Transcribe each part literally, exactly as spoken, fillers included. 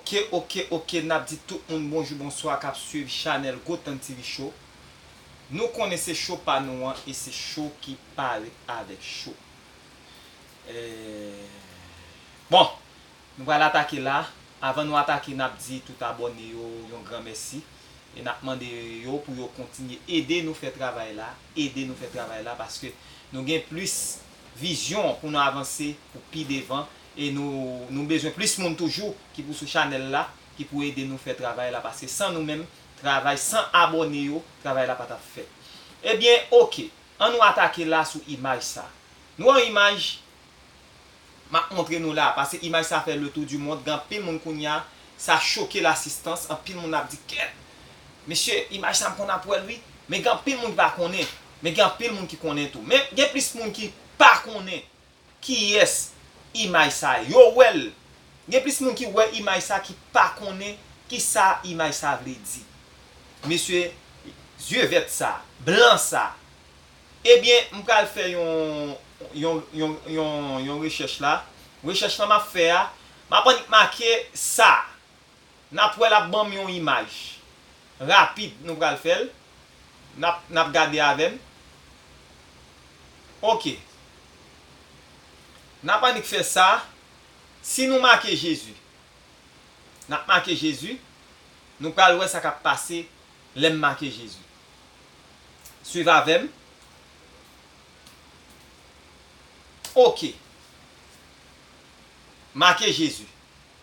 Ok, ok, ok, n ap di tout moun bonjou, bonswa k ap swiv chanèl Gotan TV Show. Nou konnen se show pa nou an e se show ki parèt avèk show. Eh, bon, nou pral atake la. Avan nou atake, n ap di tout abòne yo yon gran mèsi. E n ap mande yo pou yo kontinye ede nou fè travay la, ede nou fè travay la, paske nou gen plis vizyon pou nou avanse pou pi devan, e nou, nou bezwen plis moun toujou ki pou sou chanèl la, ki pou ede nou fè travay la, paske san nou menm, travay, san abòne yo, travay la pa t ap fèt. Ebyen, ok, ann nou atake la sou imaj sa. Nou wè yon imaj, m ap montre nou la, paske imaj sa fè le tour du monde, gen anpil moun kounye a, sa choke lasistans, anpil moun ap di, kèt, mesye, imaj sa m konn ap wè l wi, men gen anpil moun ki pa konnen, men gen anpil moun ki konnen tou, men gen plis moun ki pa konnen kiyès imaj sa, yo wè l, gen plis moun ki wè imaj sa ki pa konnen kisa imaj sa vle di. Mesye, zye vèt sa, blan sa, Ebyen, m pral fè yon, yon, yon, yon, yon rechèch la. Rechèch la m ap fè a, m ap annik make sa. N ap wè l ap ban m yon imaj. Rapid, nou pral fè l. N ap, n ap gade avè m. Ok. N ap annik fè sa. Si nou make Jezi, n ap make Jezi, nou pral wè sa k ap pase lè m make Jezi. Swiv avè m. Ok. Make Jezi.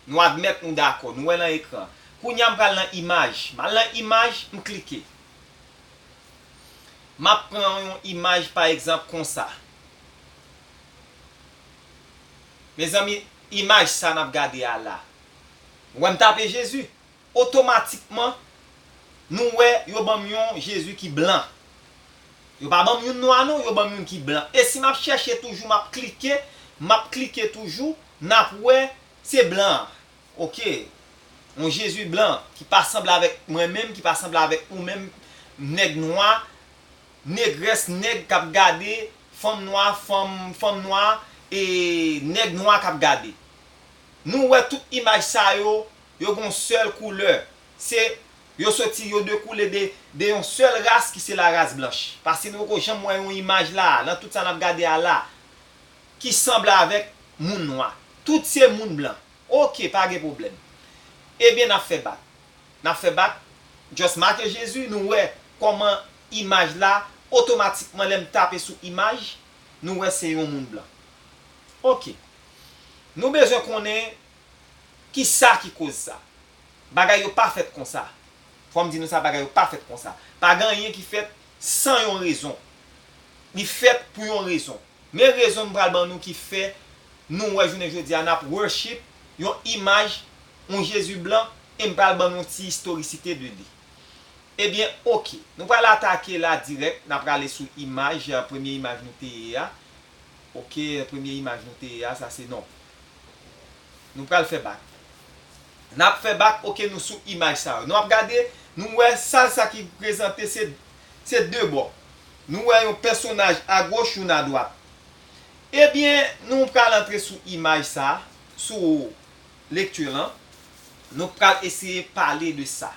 Nou admèt nou dakò. Nou wè nan ekran. Kounye a m pral nan imaj. M al nan imaj, m klike. M ap pran yon imaj, pa egzanp, konsa. Mezanmi, imaj sa n ap gade a la. Ou wè m tape Jezi? Otomatikman, nou wè yo ban m yon Jezi ki blan. Yo pa ban m youn nwa non, yo ban m youn ki blan. E si m ap chèche toujou, m ap klike, m ap klike toujou, n ap wè se blan an. Ok. Yon Jezi blan ki pa sanble avèk mwen menm, ki pa sanble avèk ou menm, nèg nwa, negrès, nèg k ap gade, fanm nwa, fanm, fanm nwa, e nèg nwa k ap gade. Nou wè tout imaj sa yo, yo gon sèl koulè. Se, yo soti, yo dekoule de, de yon sèl ras ki se laras blanch. Paske nou poko janm wè yon imaj la, nan tout sa n ap gade a la, ki sanble avèk moun nwa. Tout se moun blan. Ok, pa gen pwoblèm. Ebyen, n ap fè bak. N ap fè bak. Just make Jezi, nou wè kòman imaj la, otomatikman, lè m tape sou imaj, nou wè se yon moun blan. Ok. Nou bezwen konnen kisa ki koz sa. Bagay yo pa fèt konsa. Fò m di nou sa, bagay yo pa fèt konsa. Pa gen anyen ki fèt san yon rezon. Li fèt pou yon rezon. Men rezon m pral ban nou ki fè nou wè jounen jodi a n ap worship yon imaj, yon Jezi blan, e m pral ban nou yon ti istorisite de li. Ebyen, ok. Nou pral atake la dirèk, n ap prale sou imaj, premye imaj nou te ye a. Ok, premye imaj nou te ye a, sa se non. Nou pral fè bak. N ap fè bak, ok, nou sou imaj sa yo. Nou ap gade, nou wè sal sa ki prezante se, se de bò. Nou wè yon pèsonaj agoch, youn adwat. Ebyen, nou pral antre sou imaj sa, sou lekti lan. Nou pral eseye pale de sa.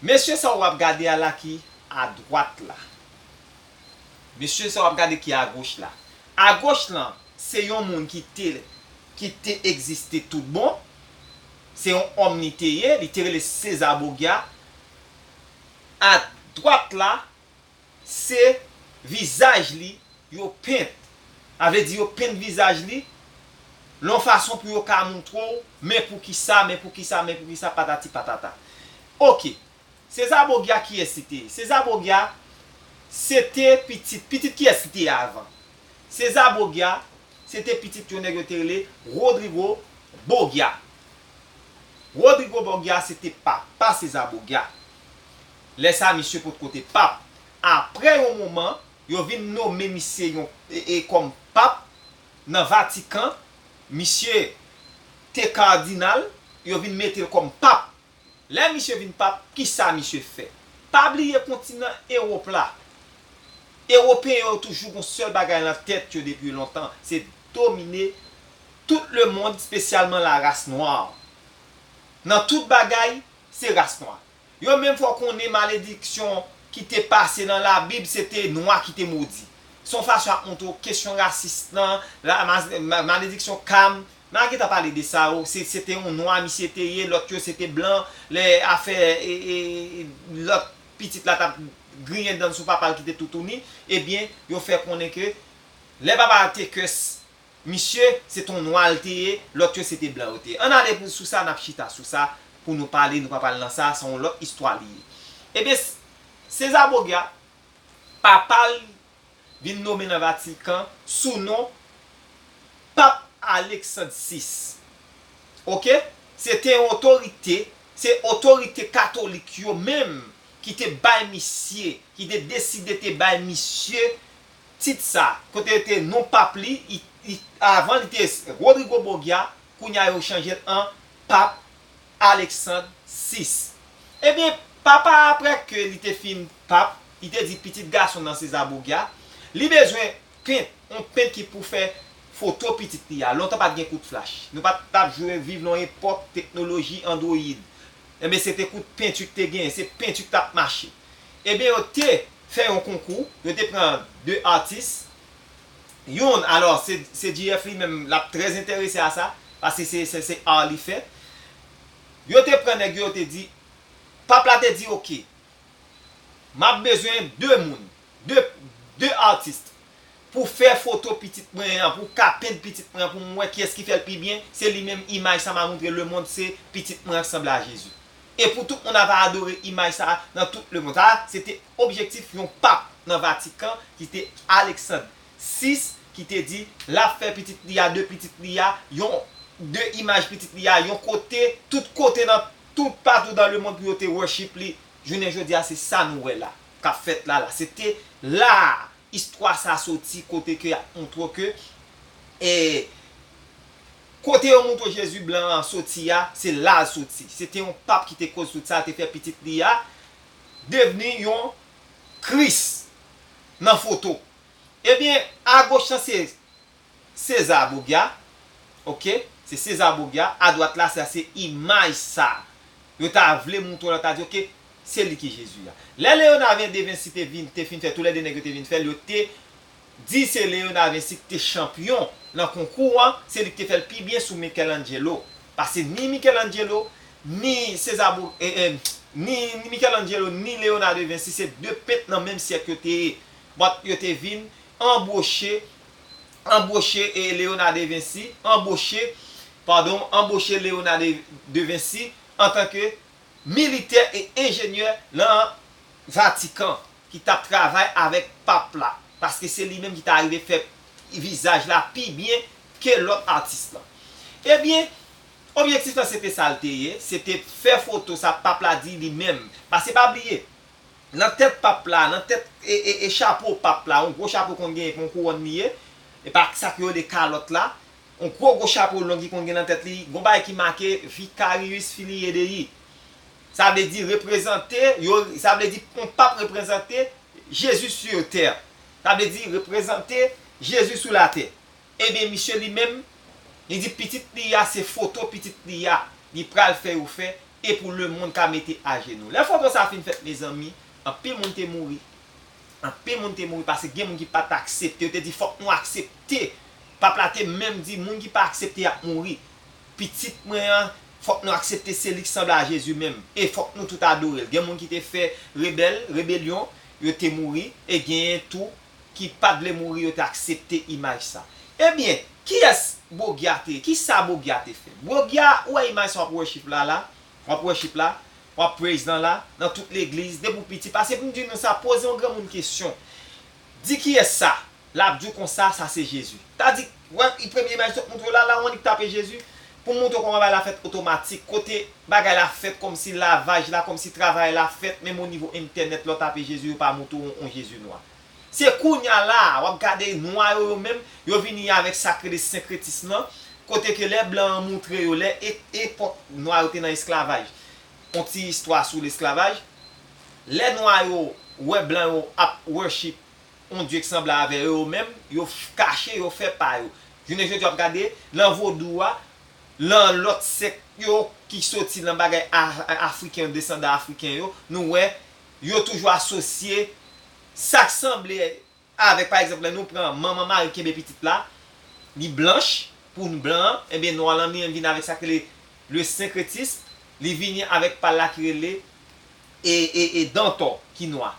Mesye sa w ap gade a la ki adwat la. Mesye sa w ap gade ki agoch la. Agoch lan, se yon moun ki te, ki te egziste tout bon. Se yon òm li te ye, li te rele César Borgia. Adwat la, se vizaj li yo pent. Sa vle di yo pent vizaj li, yon fason pou yo ka montre w, men poukisa, men poukisa, men poukisa, patati patata. Ok. César Borgia, kiyès li te ye? César Borgia, se te pitit, pitit kiyès li te ye avan? César Borgia, se te pitit yon nèg yo te rele Rodrigo Borgia. Rodrigo Borgia se te papa César Borgia. Lè sa, misye potko te pap. Apre yon moman, yo vin nome misye yon, e, e, kòm pap nan Vatikan. Misye te kadinal, yo vin mete l kòm pap. Lè misye vin pap, kisa misye fè? Pa bliye kontinan Ewòp la. Ewopeyen yo toujou gon sèl bagay nan tèt yo depi lontan, se domine tout lemonn, espesyalman laras nwa. Nan tout bagay, se ras nwa. Yo menm fè w konnen malediksyon ki te pase nan Labib, se te nwa ki te modi. Se yon fason ap montre w kesyon rasis lan, la, ma- ma- malediksyon Kam. N a gentan pale de sa, o, se, se te yon nwa misye te ye, lòt yo se te blan, lè afè e, e, e, lòt pitit la t ap griyen dan sou papa l ki te toutouni, ebyen, yo fè konnen ke lè papa a te kès misye, se te yon nwa l te ye, lòt yo se te blan yo te ye. Ann ale sou sa, n ap chita sou sa pou nou pale, nou pa pale nan sa, se yon lòt istwa li ye. Ebyen, Seza Bogya, papa l vin nonmen nan Vatikan sou non Pap Aleksann sis. Oke? Se te yon otorite, se otorite katolik yo menm ki te bay misye, ki te deside te bay misye tit sa. Kote te non pap li, i, i, avan li te Rodrigo Borgia, kounye a yo chanje l an Pap Aleksann sis. Ebyen, papa a, apre ke li te fin pap, li te di pitit gason nan Seza Bogya, li bezwen pent, yon pent ki pou fè foto pitit li a. Lontan pa t gen kout flach. Nou pa t ap jwe viv nan yon epòk teknoloji andwoyid. Ebyen, se te kout penti ki te genyen, se penti ki t ap mache. Ebyen, yo te fè yon konkou, yo te pran de atis. Youn, alò, se, se G F li menm, l ap trè enterese a sa, paske se, se, se art li fè. Yo te pran nèg yo, yo te di, pap la te di, oke, m ap bezwen de moun, de, de atis, pou fè foto pitit mwen an, pou ka penn pitit mwen an, pou m wè kiyès ki fè l pi byen, se li menm imaj sa m a montre lemonn, se pitit mwen an ki sanble a Jezi. E pou tout moun ava adore imaj sa a nan tout lemonn. Sa a, se te objektif yon pap nan Vatikan ki te Aleksann sis, ki te di l ap fè pitit li a, de pitit li a, yon, de imaj pitit li a, yon kote, tout kote nan, tout patou dan lemonn pou yo te worship li. Jounen jodi a, se sa nou wè la, k ap fèt la la. Se te la a istwa sa soti, kote ke y ap montre w ke, e, kote yo montre w Jezi blan an soti a, se la l soti. Se te yon pap ki te koz tout sa, te fè pitit li a devni yon Kris nan foto. Ebyen, agoch lan se Seza Bogya, oke? Se Seza Bogya, adwat la, sa se imaj sa yo ta vle montre w la, ta di, oke, se li ki Jezi a. Lè Leonardo da Vinci te vin, te fin fè, toulède nèg yo te vin fè l, yo te di se Leonardo da Vinci ki te chanpyon nan konkou an, se li ki te fè l pi byen sou Michelangelo. Paske ni Michelangelo, ni César Bo-, eh, eh, ni, ni Michelangelo, ni Leonardo da Vinci, se de pent nan menm syèk yo te ye. But yo te vin anboche, anboche, eh, Leonardo da Vinci, anboche, padon, anboche Leonardo da Vinci antanke militè e enjenyè nan Vatikan ki t ap travay avèk pap la, paske se li menm ki ta rive fè vizaj la pi byen ke lòt atis lan. Ebyen, objektif lan se te sa l te ye, se te fè foto sa pap la di li menm. Paske pa bliye, nan tèt pap la, nan tèt e, e, e chapo pap la, yon gwo chapo konn genyen, yon kouwòn li ye, e pa sa k yo rele kalòt la, yon gwo gwo chapo long ki konn gen nan tèt li, gon bagay ki make Vicarius Filii Dei. Sa vle di reprezante, yo, sa vle di yon pap reprezante Jezi sur tè. Sa vle di reprezante Jezi sou latè. Ebyen, misye li menm, li di pitit li a, se foto pitit li a, li pral fè yo fè, e pou lemonn ka mete ajenou. Lè foto sa fin fèt, mezanmi, anpil moun te mouri. Anpil moun te mouri paske gen moun ki pa t aksepte. Yo te di, fòk nou aksepte. Pap la te menm di, moun ki pa aksepte ap mouri. Pitit mwen an, fòk nou aksepte se li ki sanble a Jezi menm. E fòk nou tout adore l. Gen moun ki te fè rebèl, rebelyon, yo te mouri. E genyen tou ki pa t vle mouri, yo te aksepte imaj sa. Ebyen, kiyès Bogya te ye? Kisa Bogya te fè? Bogya, ou wè imaj sa w ap worship la, la? W ap worship la, w ap praise lan la, nan tout legliz, depi w piti. Paske pou m di nou sa, poze yon granmoun kesyon. Di kiyès sa? L ap di w konsa, sa se Jezi. Ta di, wè, premye imaj sot montre w la, la, w annik tape Jezi, pou m montre w kòman bagay la fèt otomatik, kote bagay la fèt kòmsi lavaj la, kòmsi travay la fèt, menm o nivo entènèt, lè w tape Jezi, yo pa montre w yon Jezi nwa. Se kounye a la a, w ap gade nwa yo, yo menm, yo vini avèk sa k rele senkretis lan, kote ke lè blan an montre yo, lè e-, epòk nwa yo te nan esklavaj, yon ti istwa sou lesklavaj, lè nwa yo wè blan yo ap worship yon dye ki sanble avè yo, yo menm, yo f-, kache, yo fè pa yo. Jounen jodi a, w ap gade, nan vodou a, nan lòt sèk yo ki soti nan bagay a- a- afriken yo, desandan afriken yo, nou wè yo toujou asosye sa k sanble avèk, pa egzanp, lè nou pran manman Mari kenbe pitit la, li blanch, pou blan an, ebyen nwa lan li menm vin avèk sa k rele le senkretism, li vini avèk pal la ki rele e, e, e dantò ki nwa.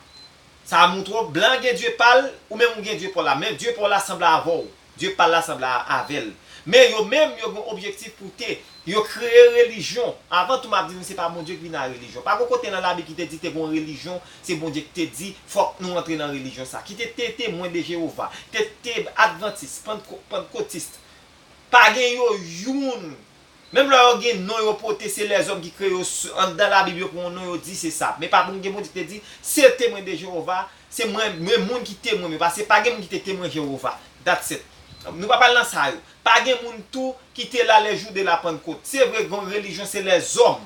Sa montre w blan gen dye pa l, ou menm ou gen dye pa w la. Men dye pa w la sanble avè w. Dye pa l la sanble a- avè l. Men yo menm, yo gen objektif pou te, yo kreye relijyon. Avan tou, m ap di nou, se pa Bondye ki vin ak relijyon. Pa gen kote nan Labib ki te di te gen yon relijyon, se Bondye ki te di, fòk nou antre nan relijyon sa. Ki te, te Temwen de Jewova, te, te Advantis, Pantko- Pantkotis. Pa gen yo youn. Menm lè yo gen non yo pote, se lèzòm ki kreye yo. Anndan Labib, yo pran yon non, yo di se sa. Men pa bon, gen Bondye ki te di, se Temwen de Jewova, se mwen, mwen moun ki temwen m yo. Paske pa gen moun ki te temwen Jewova. That's it. Nou pa pral nan sa yo. Pa gen moun tou ki te la le jou de la Pannkot. Se vre, gen relijyon, se lèzòm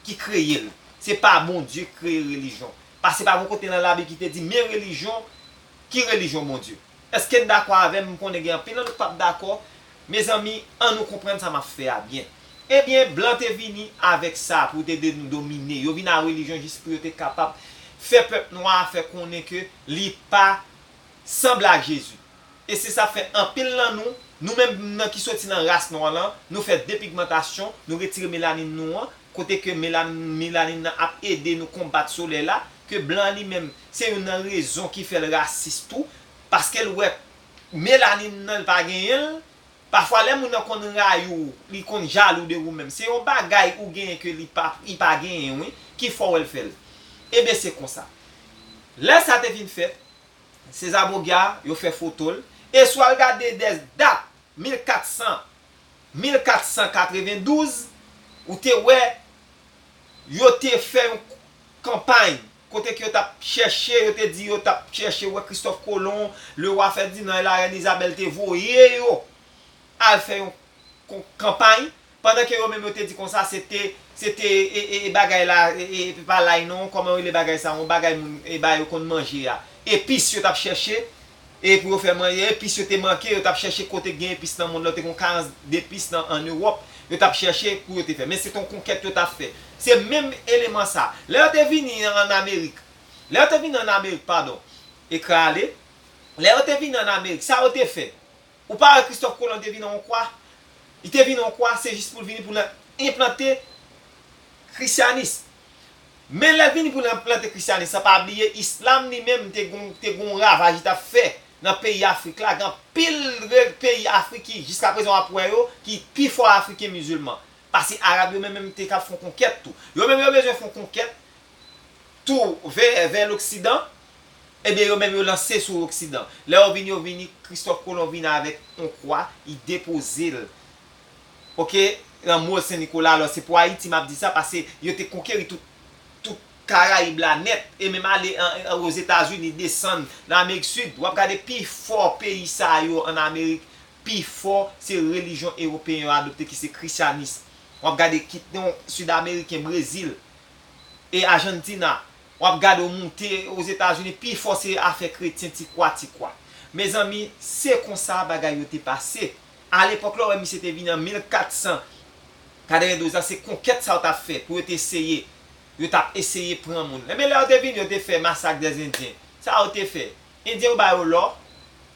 ki kreye l. Se pa Bondye ki kreye relijyon. Paske pa gen kote nan Labib ki te di, men relijyon, ki relijyon Bondye. Èske n dakò avè m? M konnen gen anpil nan nou k p ap dakò. Mezanmi, an nou konprann sa m ap fè a byen. Ebyen, blan te vini avèk sa pou te de- domine. Yo vin a relijyon jis pou yo te kapab fè pèp nwa a fè konnen ke li pa sanble ak Jezi. E se sa k fè anpil nan nou, nou menm nan ki soti nan ras nwa lan, nou fè depigmantasyon, nou retire melanin nou an, kote ke melan- melanin nan ap ede nou konbat solèy la, ke blan li menm, se youn nan rezon ki fè l rasis tou, paske l wè melanin nan l pa genyen l, pafwa lè moun nan konn rayi w, li konn jalou de ou menm. Se yon bagay ou genyen ke li pa, li pa genyen, wi, ki fè w wè l fè l. Ebyen, se konsa. Lè sa te vin fèt, César Borgia, yo fè foto l. E si w al gade dè dat mil kat san, mil kat san katrevendouz, ou te wè, yo te fè yon kanpay kote ke yo t ap chèche, yo te di yo t ap chèche wè Christophe Colomb, le roi Ferdinand et la reine Isabelle te voye yo al fè yon kon- kanpay, pandan ke yo menm yo te di konsa se te, se te e, e, e bagay la, e, e, pa lay non, kòman yo rele bagay sa, yon bagay moun, e, ba yo konn manje a. Epis yo t ap chèche, e pou yo fè manje, epis yo te manke, yo t ap chèche kote gen epis nan mond lan, te gen yon karans depis nan, an Ewòp, yo t ap chèche pou yo te fè. Men se te yon konkèt yo t ap fè. Se menm eleman sa. Lè yo te vini an Amerik, lè yo te vini an Amerik, padon, e krale, lè yo te vini an Amerik, sa yo te fè? Ou pa wè Christophe Colomb te vin an yon kwa? Li te vin an yon kwa, se jis pou l vini pou l enplante krisyanis. Men lè l vini pou l enplante krisyanis lan, pa bliye islam li menm te gon, te gon ravaj li t ap fè nan peyi Afrik la. Gen anpil re- peyi Afrik ki, jiska prezan w ap wè yo, ki pi fò Afriken mizilman. Paske Arab yo menm, menm te ka fè yon konkèt tou. Yo menm yo bezwen fè yon konkèt tou vè, vè loksidan, ebyen yo menm yo lanse sou loksidan. Lè yo vini, yo vini, Christophe Colomb vini avèk yon kwa, li depoze l. Oke, nan Mòl Sen Nikola. Alò, se pou Ayiti m ap di sa, paske yo te konkeri tout, tout Karayib la nèt, e menm ale an, an, Ozetazini, desann nan Amerik Sid. W ap gade pi fò peyi sa yo an Amerik, pi fò se relijyon ewopeyen yo adopte ki se krisyanis. W ap gade kit non Sid Ameriken, Brezil, e Ajantina, w ap gade w moute Ozetazini, pi fò se afè kretyen ti kwa, ti kwa. Mezanmi, se konsa bagay yo te pase. Alepòk la, w wè misye te vini an mil kat san katrevendouz la, se konkèt sa yo t ap fè pou yo te eseye, yo t ap eseye pran moun. Ebyen, lè yo te vini, yo te fè masak dè Endyen. Sa yo te fè? Endyen yo ba yo lò,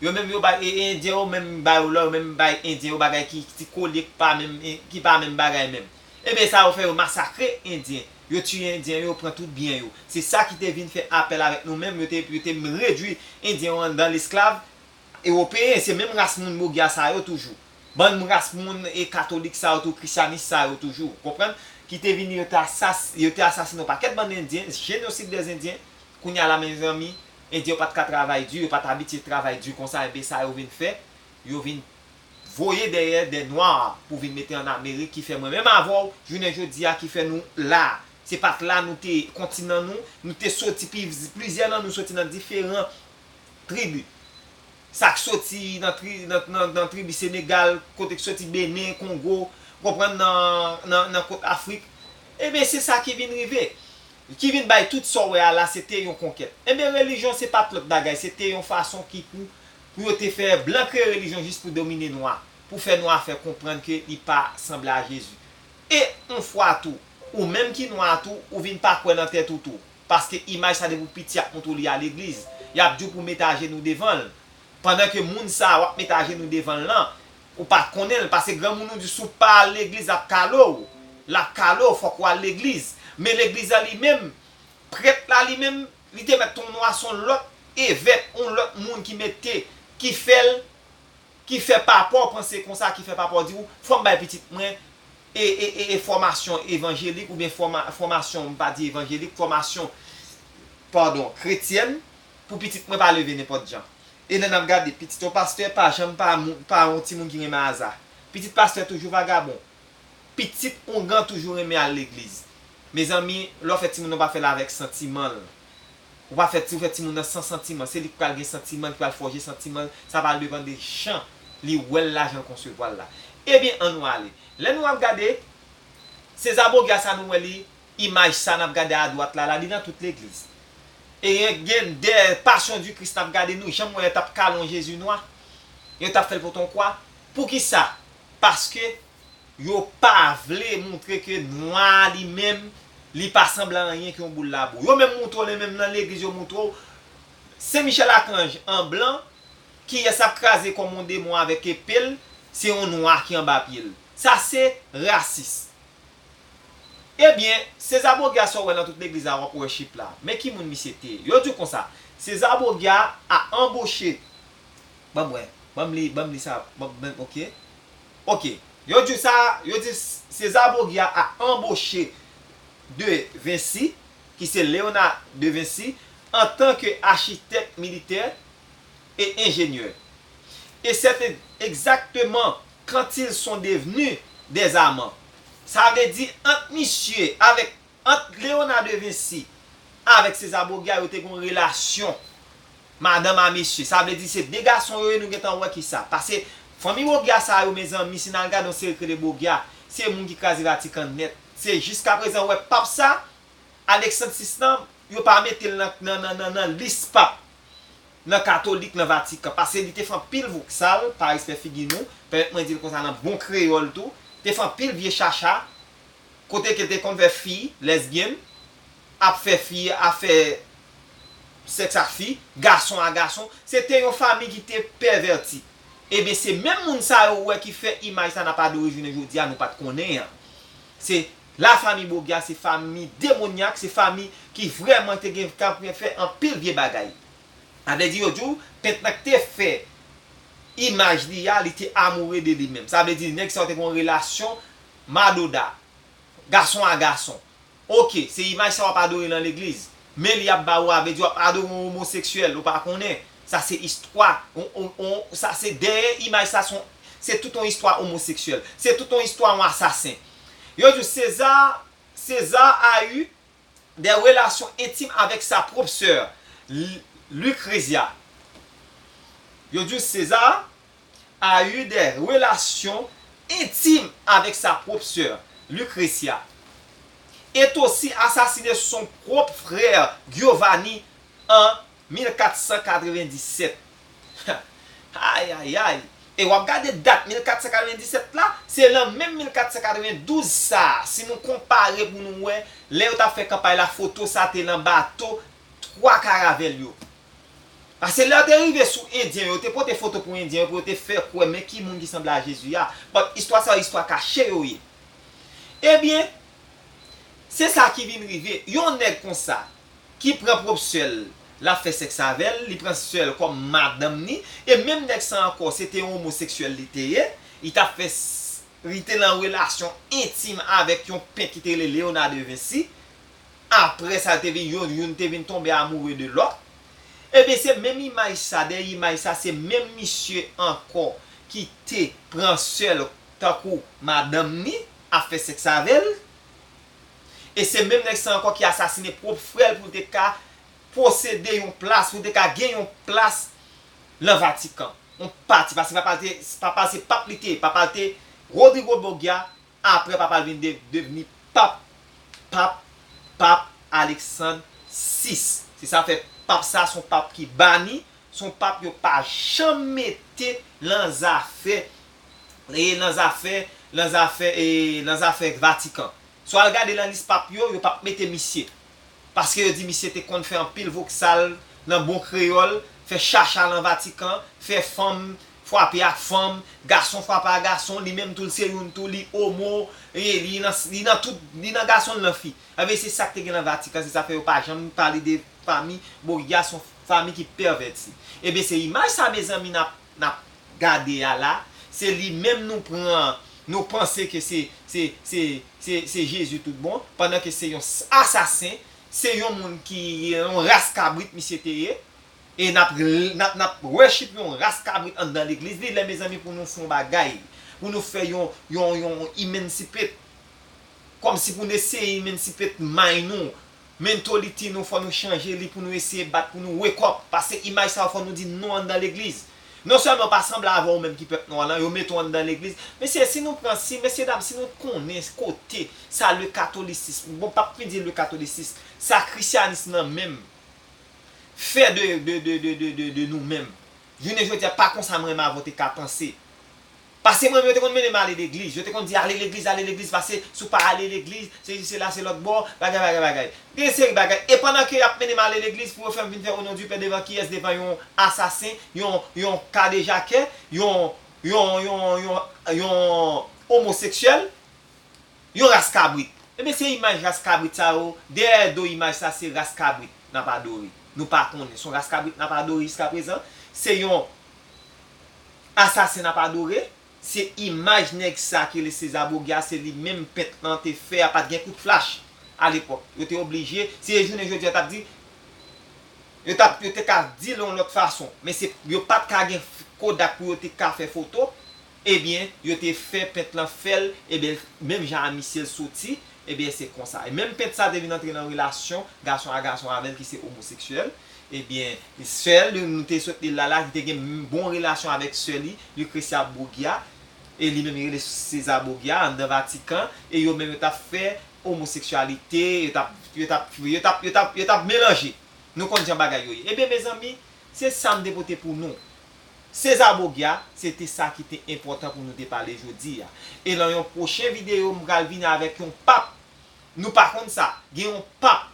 yo menm yo bay, e, e Endyen yo menm ba yo lò, yo menm bay Endyen yo bagay ki, ki kolye, ki pa menm, e, ki pa menm bagay menm. Ebyen, sa yo fè, yo masakre Endyen, yo tiye Endyen yo, yo pran tout byen yo. Se sa ki te vin fè apèl avèk nou menm, yo te, yo te redwi Endyen yo anndan lesklav ewopeyen. Se menm ras moun Bogya sa yo toujou. Bann ras moun e katolik sa yo tou, krisyanis sa yo toujou, konprann? Ki te vini, yo te asas- yo te asasine yon pakèt bann Endyen, jenosid dè Endyen. Kounye a la, mezanmi, Endyen yo pa t ka travay di, yo pa t abitye travay di konsa, ebyen sa yo vin fè, yo vin voye dèyè dè nwa pou vin mete an Amerik, ki fè mwen menm avè w, jounen jodi a, ki fè nou la. Se pa t la nou te, kontinan nou, nou te soti, plizyè nan nou soti nan diferan tribi. Sa k soti nan, tri, nan, nan, nan tribi Senegal, kote k soti Benen, Kongo, konprann, nan, nan, nan kot Afrik. Ebyen, se sa ki vin rive. Ki vin bay tout sa w wè a la, se te yon konkèt. Ebyen, relijyon se pa t lòt bagay, se te yon fason ki pou, pou yo te fè blan kreye relijyon jis pou domine nwa, pou fè nwa fè konprann ke li pa sanble a Jezi. E yon fwa tou, ou menm ki nwa tou, ou vin pa kwè nan tèt ou tou. Paske imaj sa depi w piti y ap montre w li a legliz. Y ap di w pou w met ajenou devan l. Pandan ke moun sa a w ap met ajenou devan l lan, ou pa t konnen l. Paske granmoun ou di si w pa al legliz l ap kale w. L ap kale w, fòk ou al legliz. Men legliz la li menm, prèt la li menm, li te mèt yon nwa, se yon lòt evèk, yon lòt moun ki mete, ki fè l, ki fè papa w panse konsa, ki fè papa w di w, fò m bay pitit mwen e, e, e, e fòmasyon evanjelik oubyen fòma, fòmasyon, m pa di evanjelik, fòmasyon, padon, kretyèn, pou pitit mwen pa leve nenpòt jan. E lè n ap gade, pitit yon pastè pa janm pa, pa yon timoun ki renmen aza. Pitit pastè toujou vagabon. Pitit ongan toujou renmen al legliz. Mezanmi, lè w fè timoun nan, pa fè l avèk santiman l. Ou pa fè ti, ou fè timoun nan san santiman. Se li ki pral gen santiman, ki pral fòje santiman l. Sa pral depann de jan li wè l la, jan l konsevwa l la. Ebyen, ann nou ale. Lè nou ap gade, se zabogya sa nou wè li, imaj sa n ap gade adwat la, la, li nan tout legliz. E gen, gen de Passion du Christ n ap gade, nou janm wè yo t ap kale yon Jezi nwa. Yo t ap fè l pote yon kwa. Poukisa? Paske yo pa vle montre ke nwa a li menm, li pa sanble a anyen ke yon boul labou. Yo menm montre w, li menm nan legliz yo montre w, Sen Michèl Akanj an blan, kiyès ap kraze kòm yon demon avèk epe l, se yon nwa ki anba pye l. Sa se rasis. Ebyen, se zabogya sa w wè nan tout legliz la, w ap worship la. Men ki moun misye te ye. Yo di w konsa, se zabogya a anboche. Ban m wè, ban m li, ban m li sa, ban, ban, ok. Ok. Yo di w sa, yo di se zabogya a anboche de Vinci, ki se Léonard de Vinci, antanke achitèk militè e enjenyè. Et c'est exactement quand ils sont devenus des amants. Sa vle di ant misye avèk, ant Léonard de Vinci avèk se zabogya yo te gen yon relasyon madanm a mesye. Sa vle di se de gason yo ye, nou gentan wè kisa. Paske fanmi bogya sa yo, mezanmi, si n al gade yon seri ki rele bogya, se moun ki kraze Vatikan nèt. Se jiskaprezan ou wè pap sa, Aleksann sis lan, yo pa mete l nan, nan, nan, nan, nan lis pap nan katolik nan Vatikan. Paske li te fè anpil voksal, pa respè figi nou, pèmèt mwen di l konsa nan bon kreyòl tou, te fè anpil vye chacha, kote ke te konn fè fi, lèzbyèn, ap fè fi, ap fè sèks ak fi, gason a gason. Se te yon fanmi ki te pèvèti. Ebyen, se menm moun sa yo ou wè ki fè imaj sa n ap adore jounen jodi a, nou pa t konnen an. Se lafanmi bogya, se fanmi demonyak, se fanmi ki vrèman te gen, k ap fè anpil vye bagay. Sa vle di, yo di w, pent lan ki te fè imaj li a, li te amoure de li menm. Sa vle di, nèg sa yo te gen yon relasyon madoda, gason a gason. Ok, se imaj sa w ap adore nan legliz. Men li ap ba ou a, vle di w ap adore yon omoseksyèl, ou pa konnen. Sa se istwa, on, on, on, sa se dèyè imaj sa, se yon, se tout yon istwa omoseksyèl. Se tout yon istwa yon asasen. Yo di w César, César a eu des relations intimes avec sa propre sœur, Lu-, Lucrezia. Yo di w César a eu des relations intimes avec sa propre sœur, Lucrezia, et aussi assassiné son propre frère Giovanni en mil quatre cent quatre-vingt-dix-sept. Ay, ay, ay. E w ap gade dat mil kat san katrevenndisèt la, se lan menm mil kat san katrevendouz sa a, si nou konpare pou nou wè, lè yo t ap fè kanpay la, foto sa te lan bato twa karavèl yo. Paske lè yo te rive sou Endyen yo, yo te pote foto pou Endyen yo, pou yo te fè kwè, men ki moun ki sanble a Jezi a. But istwa sa yo, istwa kache yo ye. Ebyen, se sa ki vin rive. Yon nèg konsa, ki pran pwòp sè l, l ap fè sèks avè l, li pran sè l kòm madanm ni, e menm nèg sa ankò, se te yon omoseksyèl li te ye, li t ap fè s-, li te lan relasyon entim avèk yon pent ki te rele Léonard de Vinci. Apre sa, te vin, youn, youn te vin tonbe amoure de lòt. Ebyen, se menm imaj sa, dèyè imaj sa, se menm misye ankò ki te pran sè l tankou madanm ni, ap fè sèks avè l. E se menm nèg sa ankò ki asasine pwòp frè l pou l te ka posede yon plas, pou l te ka gen yon plas lan Vatikan. Yon pati, paske papa l te, papa l se pap li te ye, papa l te Rodrigo Borgia, apre papa l vin de-, devni pap, pap, pap Aleksann sis. Se sa fè pap sa se yon pap ki bani, se yon pap yo pa janm mete lan zafè, e lan zafè Nan zafè, e, nan zafè Vatikan. Si w al gade nan lis pap yo, yo p ap mete misye. Paske yo di misye te konn fè anpil voksal nan bon kreyòl, fè chacha nan Vatikan, fè fanm frape ak fanm, gason frape ak gason, li menm tou l se youn tou, li omo, e, li nan, li nan tout, li nan gason, li nan fi. Ebyen, se sa k te gen nan Vatikan, se sa fè yo pa janm pale de fanmi Bogya, se yon fanmi ki pèvèti. Ebyen, se imaj sa, mezanmi, n ap, n ap gade a la, se li menm nou pran, nou panse ke se, se, se, se, se Jezi tout bon, pandan ke se yon s-, asasen, se yon moun ki, yon ras kabrit misye te ye, e n ap, n ap, n ap worship yon ras kabrit anndan legliz. Li lè, mezanmi, pou nou fè yon bagay, pou nou fè yon, yon, yon emancipate, kòmsi pou n eseye emancipate mind nou, mentality nou, fò nou chanje li pou nou eseye bat, pou nou wake up. Paske imaj sa yo, fò nou di non anndan legliz. Non sèlman pa sanble avè w menm ki pèp nwa lan, yo mete w anndan legliz. Mesye, si nou pran, si, mesye dam, si nou konnen kote sa le katolisism, bon, p ap fin di le katolisism, sa krisyanism nan menm fè de, de, de, de, de, de, de nou menm. Jounen jodi a, pa konsa mwen menm avè w te ka panse. Paske mwen menm, yo te konn mennen m ale legliz. Yo te konn di, "Ale legliz, ale legliz, paske si w pa ale legliz, se, se la, se lòt bò, bagay, bagay, bagay." Gen seri bagay. E pandan ke y ap mennen m ale legliz pou yo fè m vin fè au nom du Père devan kiyès? Devan yon asasen, yon, yon kadejakè, yon, yon, yon, yon, yon omoseksyèl, yon ras kabrit. Ebyen, se imaj ras kabrit sa yo, dèyè do imaj sa, se ras kabrit n ap adore. Nou pa konnen. Se yon ras kabrit n ap adore jiska prezan. Se yon asasen n ap adore. Se imaj nèg sa ki rele César Borgia, se li menm pent lan te fè a, pa t gen kout flach alepòk. Yo te oblije, si se jounen jodi a t ap di, yo t ap, yo te ka di l yon lòt fason, men se, yo pa t ka gen f-, Kodak pou yo te ka fè foto, ebyen, yo te fè pent lan fè l, ebyen, menm jan a misye l soti, ebyen, se konsa. E menm pent sa te vin antre nan relasyon gason a gason avè l ki se omoseksyèl, ebyen, sè l, nou te sot li la la, ki te gen bon relasyon avèk sè li, Lucrecia Borgia, e li menm li rele César Borgia, anndan Vatikan, e yo menm yo t ap fè omoseksyalite, yo t ap, yo t ap, yo t ap, yo t ap, yo t ap melanje. Nou konn jan bagay yo ye. Ebyen, mezanmi, se sa m te pote pou nou. César Borgia, se te sa ki te enpòtan pou nou te pale jodi a. E nan yon pwochen videyo, m pral vini avèk yon pap. Nou pa konn sa. Gen yon pap,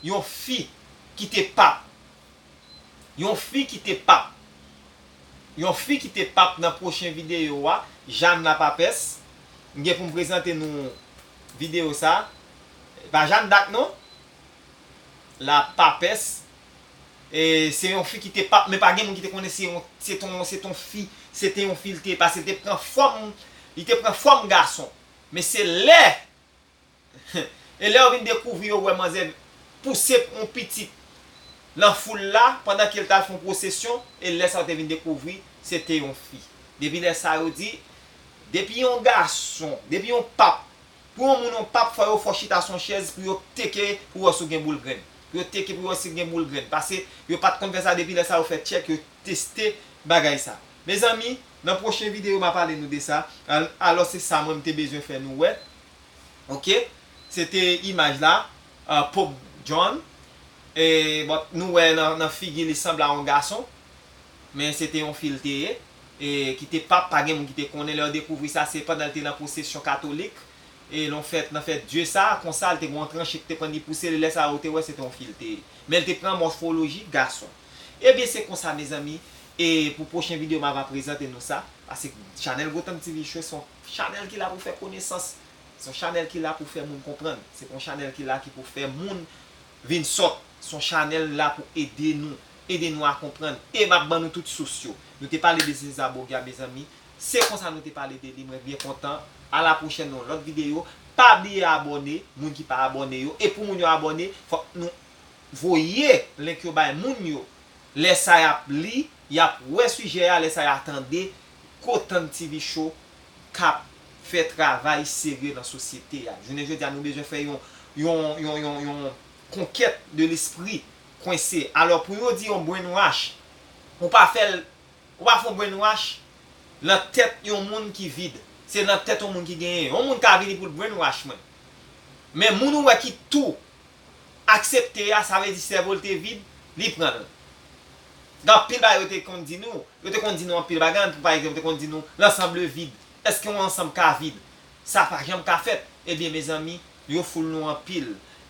yon fi ki te pap. Yon fi ki te pap. Yon fi ki te pap nan pwochen videyo a, Jeanne la Papesse. M gen pou m prezante nou videyo sa. Pa Jeanne d'Arc non. La Papesse. E se yon fi ki te pap, men pa gen moun ki te konnen se yon, se te yon, se te yon fi, se te yon fi l te ye, paske l te pran fòm, li te pran fòm gason. Men se lè, e lè yo vin dekouvri, yo wè manzè pouse yon pitit nan foul la, pandan ke l t al fè yon pwosesyon, e lè sa yo te vin dekouvri, se te yon fi. Depi lè sa yo di, depi yon gason, depi yon pap, pou yon moun yon pap, fò yo fè w chita sou yon chèz pou yo tcheke pou wè si w gen boul grenn. Pou yo tcheke pou wè si w gen boul grenn. Paske yo pa t konn fè sa, depi lè sa yo fè tchèk, yo teste bagay sa. Mezanmi, nan pwochen videyo, m a pale nou de sa. Al-, alò, se sa mwen m te bezwen fè nou wè. Oke? Se te imaj la, uh, Pope John. E, bon, nou wè nan, nan figi li sanble a yon gason. Men se te yon fi l te ye, e ki te pap, pa gen moun ki te konnen. Lè yo dekouvri sa, se pandan l te nan pwosesyon katolik, e nan fèt, nan fèt Dye sa, konsa, l te gen yon tranche ki te pran, li pouse l, lè sa yo te wè se te yon fi l te ye. Men l te pran mòfoloji gason. Ebyen, se konsa, mezanmi, e pou pwochen videyo, m ava prezante nou sa, paske chanèl Gotan T V Show se yon chanèl ki la pou fè konesans, se yon chanèl ki la pou fè moun konprann, se pa yon chanèl ki la ki pou fè moun vin sòt. Se yon chanèl la pou ede nou, ede nou a konprann. E m ap ban nou tout sous yo. Nou te pale de César Borgia, mezanmi. Se konsa nou te pale de li. Mwen byen kontan. A la pwochèn nan yon lòt videyo. Pa bliye abòne, moun ki pa abòne yo. E pou moun yo abòne, fòk nou voye link yo bay moun yo. Lè sa y ap li, y ap wè sijè a, lè sa y ap tande Gotan T V Show k ap fè travay serye nan sosyete a. Jounen jodi a, nou bezwen fè yon, yon, yon, yon, yon konkèt de lespri kwense. Alò, pou yo di yon brainwash, ou pa fè l, ou pa fè yon brainwash nan tèt yon moun ki vid. Se nan tèt yon moun ki genyen. Yon moun ka vini pou l brainwash mwen. Men moun ou wè ki tou aksepte a, sa vle di sèvo l te vid, li pran l. Gen anpil bagay yo te konn di nou. Yo te konn di nou anpil bagay. Ann, pou pa egzanp, yo te konn di nou, l'ensemble vide. Èske yon ansanm ka vid? Sa pa janm ka fèt. Ebyen, mezanmi, yo foul nou anpil.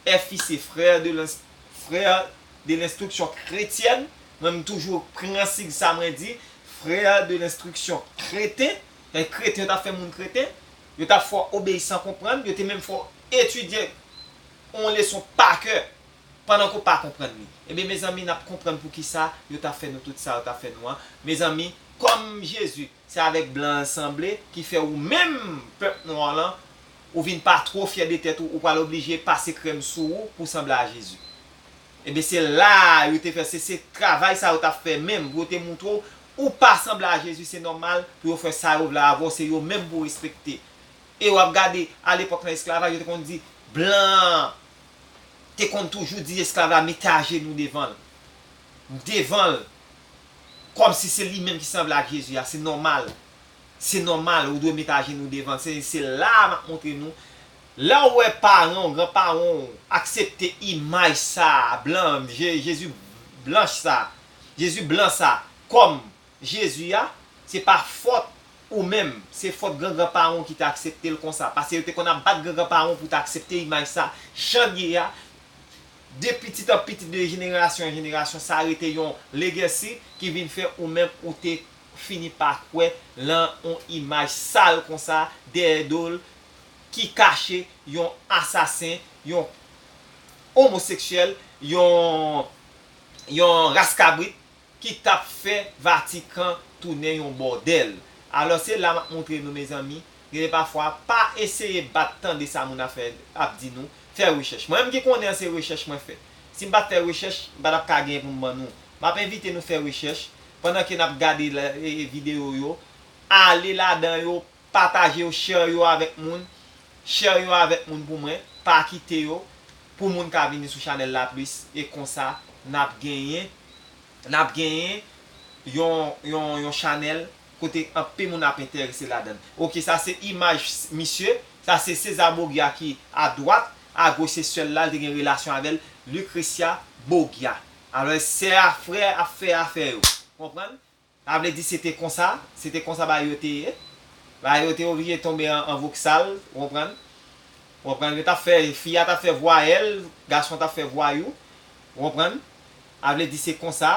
F I C, Frères de l'Ins-, Frères de l'Instruction Chrétienne. Mwen, m toujou pran sig sa mwen di. Frères de l'Instruction Chrétienne. E kreten, yo t ap fè moun kreten. Yo t ap fè w obeyi san konprann. Yo te menm fè w etidye yon leson pa kè pandan ke w pa konprann li. Ebyen, mezanmi, n ap konprann poukisa yo t ap fè nou tout sa yo t ap fè nou an. Mezanmi, kòm Jezi, se avèk blan an l sanble, ki fè ou menm, pèp nwa lan, ou vin pa twò fyè de tèt ou, ou pral oblije pase krèm sou ou pou w sanble a Jezi. Ebyen, se la a yo te fè, se, se travay sa yo t ap fè menm, pou yo te montre w, ou pa sanble a Jezi, se nòmal pou yo fè sa yo vle avè w, se yo menm pou w respekte. E w ap gade, alepòk nan esklavaj, yo te konn di, blan an te konn toujou di esklav la, mete ajenou devan l. Devan l. Kòmsi se li menm ki sanble ak Jezi a, se nòmal. Se nòmal, ou dwe mete ajenou devan l. Se, se la a m ap montre nou. Lè w wè paran w, granparan w aksepte imaj sa a, blan, Je-, Jezi blanch sa, Jezi blan sa, kòm Jezi a, se pa fòt ou menm, se fòt gran granparan w ki te aksepte l konsa. Paske yo te konn ap bat gran granparan w pou te aksepte imaj sa, jan l ye a. De pitit an pitit, de jenerasyon an jenerasyon, sa rete yon legacy ki vin fè ou menm ou te fini pa kwè lan yon imaj sal konsa, dèyè do l, ki kache yon asasen, yon omoseksyèl, yon, yon ras kabrit, ki t ap fè Vatikan tounen yon bòdèl. Alò, se la m ap montre nou, mezanmi. Gen de pafwa, pa eseye bat tande sa moun ap fè, ap di nou. Fè rechèch. Mwen menm ki konnen an, se rechèch mwen fè. Si m pa t fè rechèch, m pa t ap ka genyen pou m ban nou. M ap envite nou fè rechèch. Pandan ke n ap gade la, e, e, videyo yo, ale ladan yo, pataje yo, share yo avèk moun, share yo avèk moun pou mwen, pa kite yo, pou moun ka vini sou chanèl la plis, e konsa, n ap genyen, n ap genyen yon, yon, yon chanèl kote anpil moun ap enterese ladan l. Oke, sa se imaj misye, sa se César Borgia ki adwat, agoch se sè l la, l te gen relasyon avè l, Lucretia Borgia. Alò, sè a, frè ap fè afè yo. Konprann? Sa vle di se te konsa, se te konsa bagay yo te ye. Bagay yo te oblije tonbe an, an voksal, ou konprann? Ou konprann? Yo t ap fè, fi a t ap fè vwayèl, gason t ap fè vwayou, ou konprann? Sa vle di se konsa,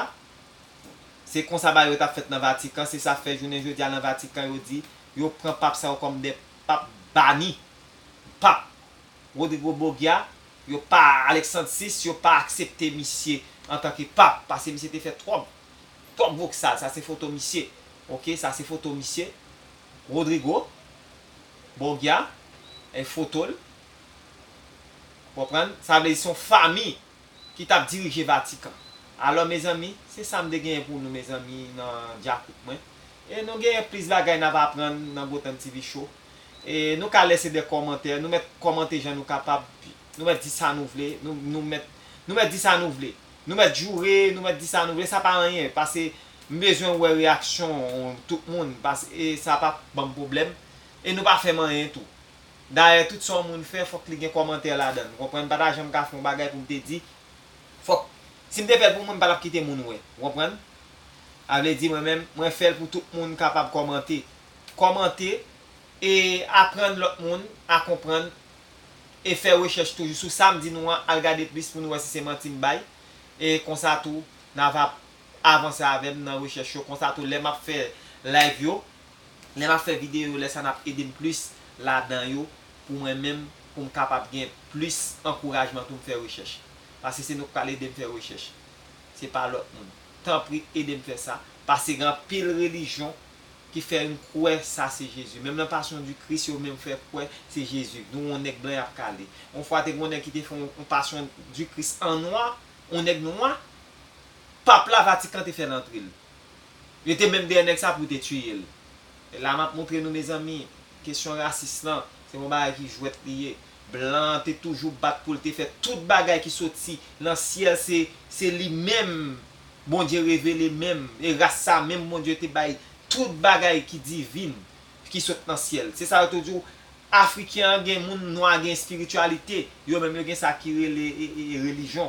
se konsa bagay yo t ap fèt nan Vatikan, se sa k fè jounen jodi a nan Vatikan yo di, yo pran pap sa yo kòm de pap bani. Pap Rodrigo Borgia, yo pa, Alexandre sis, yo pa aksepte misye antanke pap, paske misye te fè twòp, twòp voksal. Sa se foto misye. Oke, sa se foto misye. Rodrigo Borgia, e foto l. Konprann? Sa vle di se yon fanmi ki t ap dirije Vatikan. Alò, mezanmi, se sa m te genyen pou nou, mezanmi, nan dyakout mwen. E nou genyen plis bagay n ap aprann nan Gotan T V Show. E nou ka lese de kòmantè, nou mèt kòmante jan nou kapab, nou mèt di sa nou vle, nou, nou mèt, nou mèt di sa nou vle. Nou mèt joure, nou mèt di sa nou vle, sa pa anyen, paske m bezwen wè reyaksyon tout moun, paske sa p ap ban m pwoblèm. E nou pa fè m anyen tou. Dayè, tout sa yon moun fè, fòk li gen kòmantè ladan l. Ou konprann? M pa ta janm ka fè yon bagay pou m te di, fòk, si m te fè l pou mwen, m pa t ap kite moun wè. Ou konprann? Sa vle di, mwen menm, mwen fè l pou tout moun kapab kòmante. Kòmante e aprann lòt moun a konprann e fè rechèch toujou sou sa m di nou an, al gade plis pou nou wè si se manti m bay. E konsa tou, n a va avanse avè m nan rechèch yo. Konsa tou, lè m ap fè live yo, lè m ap fè videyo yo, lè sa n ap ede m plis ladan yo, pou mwen menm, pou m kapab gen plis ankourajman tou m fè rechèch. Paske se nou k pral ede m fè rechèch. Se pa lòt moun. Tanpri, ede m fè sa. Paske gen anpil relijyon ki fè n kwè sa se Jezi. Menm nan Passion du Christ, yo menm fè kwè se Jezi. Nou wè yon nèg blan y ap kale. Yon fwa, te gen yon nèg ki te fè yon, yon Passion du Christ an nwa, yon nèg nwa, pap la, Vatikan te fè l antre l. Yo te menm dèyè nèg sa pou te tiye l. E la m ap montre nou, mezanmi, kesyon rasis lan, se yon bagay ki jwèt li ye. Blan an te toujou bat pou l te fè tout bagay ki soti nan syèl, se, se li menm Bondye revele menm. E ras sa menm Bondye te bay tout bagay ki divin, ki sot nan syèl. Se sa yo te di w, Afriken an gen moun nwa gen espirityalite, yo menm yo gen sa ki rele, e, e, e, relijyon.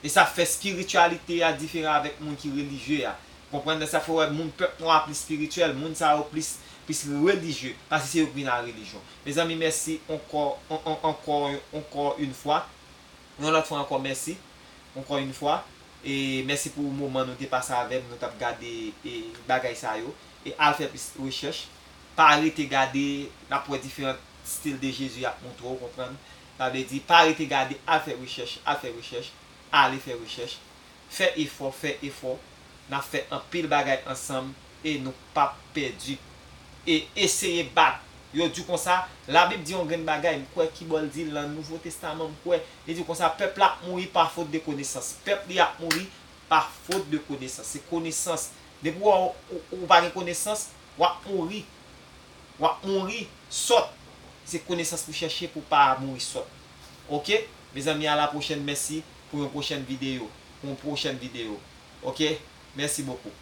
E sa fè espirityalite a diferan avèk moun ki relijye a. Konprann? Sa fè w wè moun pèp nwa a plis espirityèl, moun sa yo plis plis relijye, paske se yo ki vin ak relijyon. Mezanmi, mèsi ankò, an- an- ankò, ankò yon fwa. Yon lòt fwa ankò, mèsi. Ankò yon fwa. E mèsi pou moman nou te pase avè m, nou t ap gade e, bagay sa yo. E al fè plis rechèch. Pa rete gade, n ap wè diferan stil de Jezi y ap montre w, konprann. Sa vle di, pa rete gade, al fè rechèch, al fè rechèch, ale fè rechèch. Fè efò, fè efò. N ap fè anpil bagay ansanm e nou p ap pèdi. E eseye bat. Yo di konsa, Labib di yon grenn bagay, m kwè ki bò l di l nan Nouvo Testaman, m kwè. Li di konsa, pèp la ap mouri pa fot de konesans. Pèp li ap mouri pa fot de konesans. Se konesans. Depi w, w, w pa gen konesans, w ap mouri. W ap mouri sòt. Se konesans pou chèche pou pa mouri sòt. Oke? Mezanmi, a la pwochèn. Mèsi pou yon pwochèn videyo. Pou yon pwochèn videyo. Oke? Mèsi bokou.